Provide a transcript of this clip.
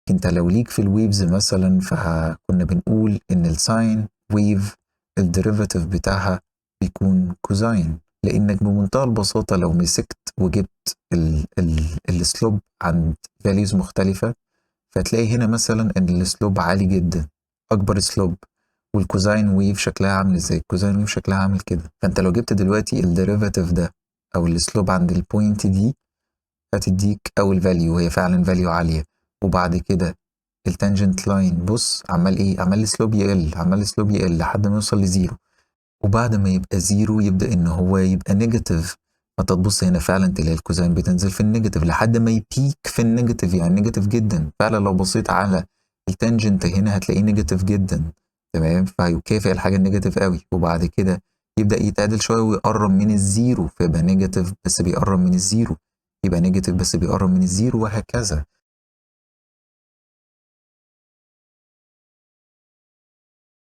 انت لو ليك في ال waves مثلا، فكنا بنقول ان ال sine wave ال derivative بتاعها بيكون cosine، لانك بمنتهى البساطة لو مسكت وجبت ال slope عند values مختلفة، فتلاقي هنا مثلا ان ال slope عالي جدا، اكبر slope، وال cosine wave شكلها عامل ازاي؟ ال cosine wave شكلها عامل كده. فانت لو جبت دلوقتي ال derivative ده او ال slope عند ال point دي، هتديك اول value، وهي فعلا value عاليه. وبعد كده ال tangent line، بص عمال ايه؟ عمال ال slope يقل، عمال ال slope يقل لحد ما يوصل ل zero، وبعد ما يبقى zero يبدا ان هو يبقى negative. فانت تبص هنا فعلا تلاقي ال cosine بتنزل في ال negative لحد ما ي peak في ال negative، يعني negative جدا. فعلا لو بصيت على ال tangent هنا هتلاقيه negative جدا، تمام؟ فهيكافئ الحاجة ال negative قوي، وبعد كده يبدا يتعدل شوية ويقرب من ال zero، فيبقى negative بس بيقرب من ال zero، يبقى negative بس بيقرب من ال zero، وهكذا.